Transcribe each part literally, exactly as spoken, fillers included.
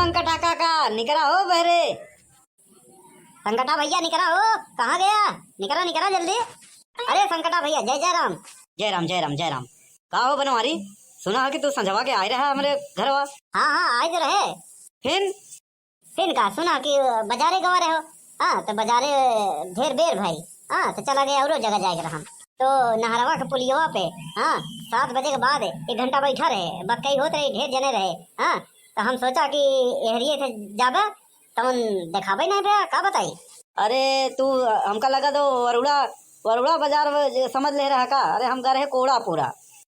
संकटा काका, निकरा हो बहरे। संकटा भैया, निकरा हो, कहाँ गया? निकरा, निकरा जल्दी। अरे संकटा भैया, जय जय राम। जय राम, जय राम, जय राम। का हो बनवारी, सुना है कि तू संझवा के आए रहा हमरे घरवा? हाँ, हाँ, आए तो रहे। फिर? फिर का, सुना कि बाजारे गवा रहे हो। हाँ, तो बाजारे ढेर बेर भाई। हाँ, तो चला गया औरो जगह जाए के रहन। तो नहरवा के पुलियवा पे, हाँ, सात बजे के बाद एक घंटा बैठा रहे, बतकही होत रही, ढेर जने रहे। हाँ, तो हम सोचा कि एहरिये से जाबे, तवन देखाबे नहीं बे, का बताई? अरे तू, हमका लगा तो वरुड़ा, वरुड़ा बाजार में जे समझ ले रहा का? अरे हम गए रहे कोड़ापुरा,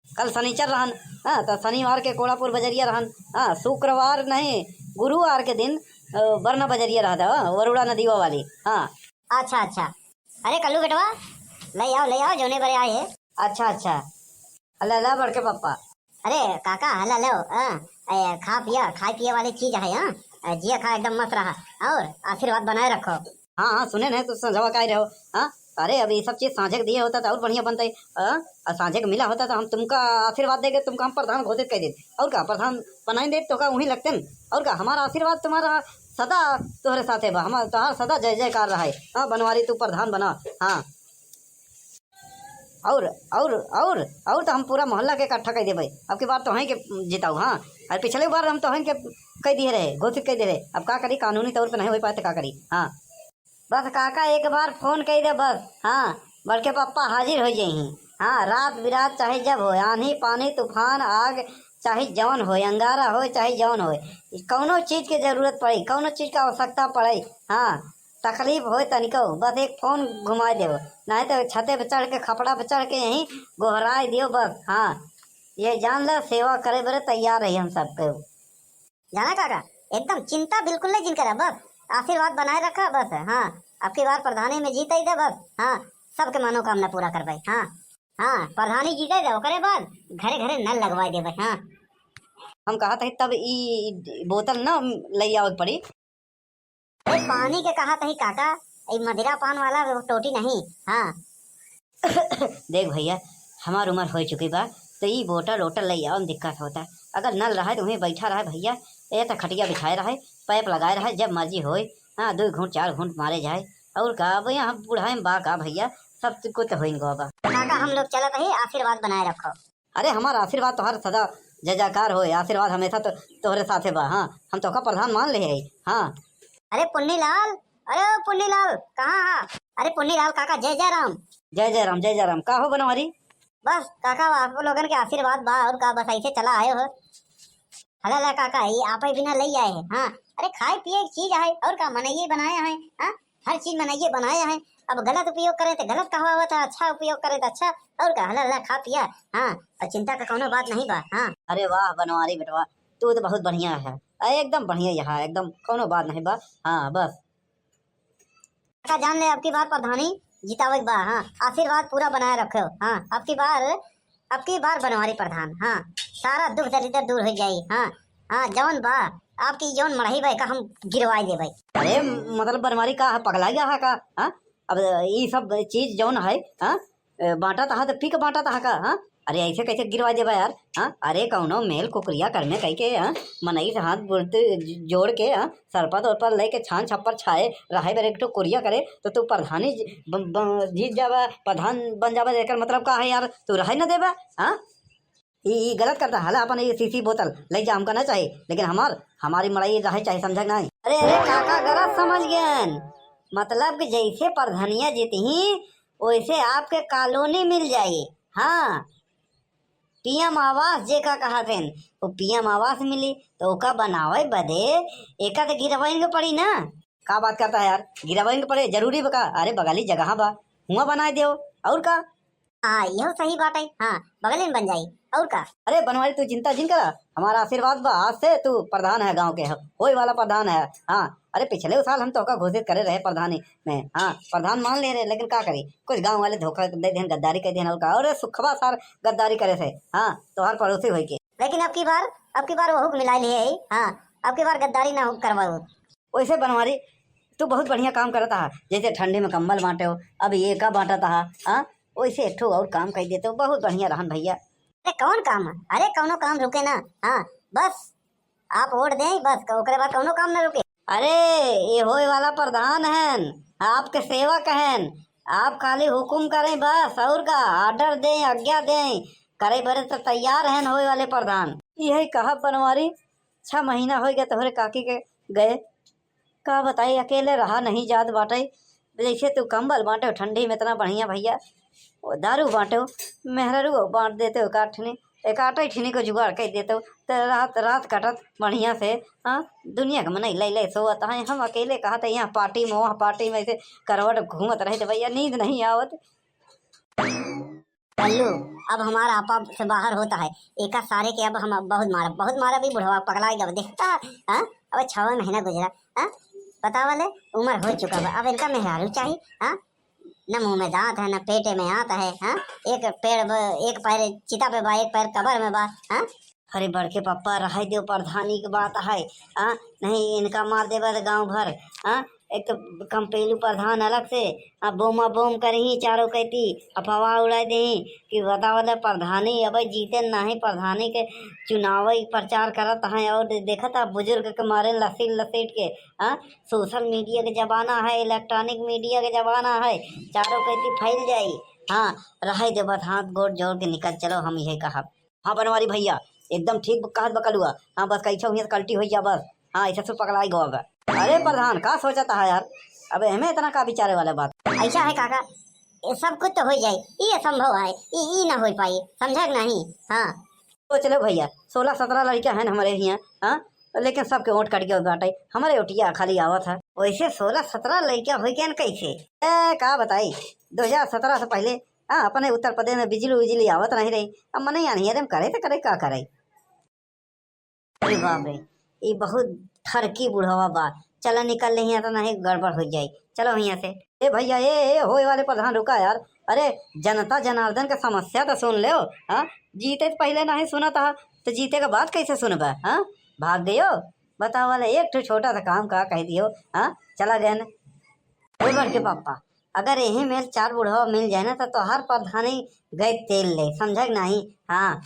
कल शनिचर रहन। हाँ, तो शनिवार के कोड़ापुर बजरिया रहन। हाँ, शुक्रवार नहीं, गुरुवार के दिन, अ, बरना बजरिया रहता, हाँ, वरुड़ा नदीवा वाली। हाँ। अच्छा, अच्छा। अरे कल्लू बेटवा, ले आओ, ले आओ, जौने बरे आए है। अच्छा, अच्छा। अल्लाह, अल्लाह बड़के पप्पा। अरे काका, हला लो, हाँ, ए, खा पिया, खाए पिए वाली चीज है, हाँ, ए, जिया खा एकदम मस्त रहा और आशीर्वाद बनाए रखो। हाँ, हाँ, सुने नहीं तो संझवा काहे रहो, हाँ, अरे अब ये सब चीज साँझे के दिए होता तो और बढ़िया बनते, हाँ, और साँझे के मिला होता तो हम तुमका आशीर्वाद देके तुमका हम प्रधान घोषित कर देते, और का प्रधान बनाई देते तो का वहीं लगते न, और का हमारा आशीर्वाद तुम्हारा सदा तोहरे साथे बा, हमारा तोहार सदा जय जयकार रहे, हाँ, बनवारी तू प्रधान बना, हाँ। और, और, और, और तो हम पूरा मोहल्ला के इकट्ठा कर देबे। अब की बार तोहई के जिताऊ, हाँ। और पिछले बार हम तोहई के कह दिए रहे, घोषित कर दिए रहे। अब का करी, कानूनी तौर पे नहीं हो पाए तो का करी, हाँ। बस काका एक बार फोन कर दे बस, हाँ। बड़के पप्पा हाजिर हो जाई। हाँ, रात बिरात चाहे जब हो, आंधी पानी तूफान आग चाहे जौन हो, अंगारा हो चाहे जौन हो, कौनो चीज के जरूरत पड़े, कौनो चीज का आवश्यकता पड़े, हाँ, तकलीफ होए तनिको, बस एक फोन घुमाए देव, नहीं तो छते पे चढ़ के, खपड़ा पे चढ़ के यहीं गोहराए दियो बस। हाँ, ये जान लो, सेवा करे बरे तैयार रही हम सबके। जाना काका, एकदम चिंता बिल्कुल नहीं जिन करा, बस आशीर्वाद बनाए रखा बस। हाँ, अब की बार प्रधानी में जीत ही दे बस। हाँ, सबके मनोकामना पूरा करबे। हाँ, हाँ, प्रधानी जीते दे, ओकरे बाद घरे घरे नल लगवाए देबे। हाँ, हम कहा था तब ई बोतल ना ले आवे के पड़ी। ए, पानी के कहा तही काका, ई मदिरा पान वाला वो टोटी नहीं। हाँ। देख भैया, हमार उम्र हो चुकी बा, तो ई बोतल ओटल ले आवे में दिक्कत होता। अगर नल रहे तो वहीं बैठा रहे भैया, ये तो खटिया बिछाए रहे, पाइप लगाए रहे, जब मर्जी होए, हाँ, दो घूंट चार घूंट मारे जाए। और का, अब यहाँ बुढ़ाए में बा का भैया, सब कुछ तो होइन गवा बा। काका, हम लोग चलत ही, आशीर्वाद बनाए रखो। अरे हमार आशीर्वाद तोहर सदा जय जयकार होए, आशीर्वाद हमेशा तो तोहरे साथे बा। हाँ, हम तोहका प्रधान मान ले है। हाँ। अरे पुन्नी लाल, अरे ओ पुन्नी लाल, कहाँ हा? अरे पुन्नी लाल काका, जय जय राम। जय जय राम, जय जय राम। का हो बनवारी? बस काका, आप लोगन के आशीर्वाद बा और का, बस ऐसे चला आए हो। हला ला काका, ये आप ही बिना ले आए हैं। हाँ, अरे खाए पिए की चीज है और का, मनइये बनाए हैं। हाँ, हर चीज मनइये बनाए हैं। अब गलत उपयोग करें तो गलत कहवावत है, अच्छा उपयोग करें तो अच्छा। और का, हला ला खा पिया। हाँ, और चिंता का कौनो बात नहीं बा। हाँ। अरे वाह बनवारी बेटवा, तू तो बहुत बढ़िया है, एकदम बढ़िया यहाँ, एकदम कौनो बात नहीं बा। हाँ बस। काका जान ले, अब की बार प्रधानी जितावे के बा। हाँ, आशीर्वाद पूरा बनाए रखो। हाँ, अब की बार, अब की बार बनवारी प्रधान। हाँ, सारा दुख दरिद्र दूर हो जाई। हाँ, हाँ, जौन बा, आपकी जौन मड़ही बा, एका हम गिरवाई देबे। अरे, मतलब बनवारी का है, पगला गया है का? हाँ, अब ई सब चीज जौन है, हाँ, ए, बांटत हा तो पी के बांटत हा का? हाँ, अरे ऐसे कैसे गिरवा देबा यार? हाँ, अरे कौनो मेल कुकुरिया करने कह के, हाँ, मनई से हाथ बोलते जोड़ के, हाँ, सरपत उरपत लेके छान छप्पर छाए रहे बेर एक ठो कुरिया करे, तो तू प्रधानी ज-, ब-, ब-, जीत जाबा, प्रधान बन जाबा, एकर मतलब का है यार? तू रहे न देबा, हाँ? ई, ई गलत करता। हला अपन ये शीशी बोतल ले जा, हमका ना चाही, लेकिन हमार, हमारी मड़ई रहे चाहे, समझा कि नहीं? अरे, अरे, काका गलत समझ गयन। मतलब कि जैसे प्रधनिया जीतही, वैसे आपके कॉलोनी मिल जाई। हाँ, पीएम आवास जेका कहत हन, वो पीएम आवास मिली, तो ओका बनावे बदे एका तो गिरवाइन के पड़ी ना। का बात करता है यार, गिरवाइन के पड़े, जरूरी बा का? अरे, बगली जगह बा, हुआ बनाए दियो, और का? हाँ, यह सही बात है। हाँ, बगले में बन जाई, और का? अरे बनवारी, तू चिंता जिन करा, हमारा आशीर्वाद बा, आज से तू प्रधान है गांव के, होए वाला प्रधान है। हाँ, अरे पिछले साल हम तोहका घोषित करे रहे प्रधानी में, हाँ, प्रधान मान ले रहे, लेकिन का करी, कुछ गांव वाले धोखा दे देन, गद्दारी कर देन, और का? अरे सुखवा सार गद्दारी करे थे, हाँ, तोहार पड़ोसी होई के। लेकिन अब की बार, अब की बार वहू के मिला लिए है, हाँ, अब की बार गद्दारी ना हो करवाओ। वैसे बनवारी, तू बहुत बढ़िया काम करत हा, जैसे ठंडी में कंबल बांटे हो, अब ये का बांटत हा, हाँ? वैसे एक ठो और काम कर देते हो, बहुत बढ़िया रहन भैया। अरे कौन काम है? अरे कौनो काम रुके ना, हाँ, बस आप वोट दें बस, ओकरे बाद कौनो काम न रुके। अरे, ये होए वाला प्रधान हन, आपके सेवक हन, आप खाली हुकुम करें बस, और का, ऑर्डर दें, आज्ञा दें, करे बरे तो तैयार हन होए वाले प्रधान। यही कहा बनवारी, छह महीना हो गया तोहरे काकी के गए, का बताई, अकेले रहा नहीं जात बाटे। जैसे तू कंबल बांटे हो ठंडी में इतना बढ़िया भैया, वो दारू बांटे हो, मेहरारू बांट देते हो, एकाठनी, एकाठे ठिनी को जुगाड़ कर देते हो, तो रात, रात कटत बढ़िया से। हाँ, दुनिया के मनई लई लई सोवत है, हम अकेले कहत है यहाँ पार्टी में, वहाँ पार्टी में, ऐसे करवट घूमत रहे तो भैया नींद नहीं आवत। कल्लू, अब हमारा आपा से बाहर होता है, एका सारे के अब हम बहुत मारब, बहुत मारब, ई बुढ़वा पगला गया, देखता है, हाँ? अब छवा महीना गुजरा, हाँ? बतावा ले, उम्र हो चुका बा, अब इनका मेहरारू चाही, हाँ? न मुंह में दांत है, न पेटे में आंत है, हाँ? एक पेड़ ब-, एक पैर चिता पे बा, एक पैर कबर में बा, हाँ? अरे बड़के पप्पा, रहे देव, प्रधानी के बात है, हाँ? नहीं इनका मार देबा तो गांव भर, हाँ? एक तो कंपेलू प्रधान अलग से, आ बोमा बोम करही चारों कैती, अफवाह उड़ाई देही कि बतावा ले प्रधानी अब जीते नाही, प्रधानी के चुनावी प्रचार करत हैं और दे-, देखत है बुजुर्ग के मारे लसीट लसीट के। हाँ, सोशल मीडिया के जमाना है, इलेक्ट्रॉनिक मीडिया के जमाना है, चारों कैती फैल जाई। हाँ, रहे देबत, हाथ गोड़ जोड़ के निकल चलो, हम यही कहब। हाँ बनवारी भैया, एकदम ठीक कहत बा कलुआ। हाँ, बस कैसे हुई कल्टी हो जा बस। हाँ, ऐसे से पकड़ाई गवा बा। अरे प्रधान, का सोचत है यार? अब एमे इतना का विचारे वाला बात? ऐसा है काका, ये सब कुछ तो हो जाए, ये असंभव है, ये, ये ना हो पाए, समझा कि नहीं? हाँ। सोच लो भैया, सोलह सत्रह लड़का हैं हमारे हियाँ, हाँ, लेकिन सबके वोट कट गए बाटे, हमारे ओटिया खाली आवत है। वैसे सोलह सत्रह लड़का हो गए कैसे? ए, का बताई, दो हजार सत्रह से पहले, हाँ, अपने उत्तर प्रदेश में बिजली उजली आवत नहीं रही। अब मनई अनहियरे में करे तो करे, का करे? अरे बाप रे, ई बहुत ठरकी बुढ़वा बा। चलो निकल ले हियाँ से, नहीं गड़बड़ हो जाई। चलो हियाँ से। ए भैया, ए, ए, होए वाले प्रधान, रुका यार। अरे, जनता जनार्दन के समस्या तो सुन लो, हाँ? जीते से पहले नहीं सुना था, तो जीते के बाद कैसे सुनबे, हाँ? भाग गयो? बताओ वाले, एक ठो छोटा सा काम का कह दियो, हाँ? चला गए न। ए बड़के पापा, अगर यही मेल चार बुढ़वा मिल जाए ना, तो तोहार प्रधानी गए तेल ले, समझे कि नहीं? हाँ,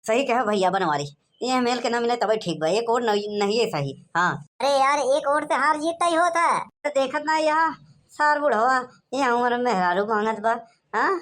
सही कहे भैया बनवारी, ये मेल के ना मिले तबे ठीक बा, एक वोट नहीं, नहीं है सही। हाँ। अरे यार, एक वोट से हार जीत तय होत है। तो देखत ना यह सार बुढ़वा, ये हमारे मेहरारू मांगत बा। हाँ,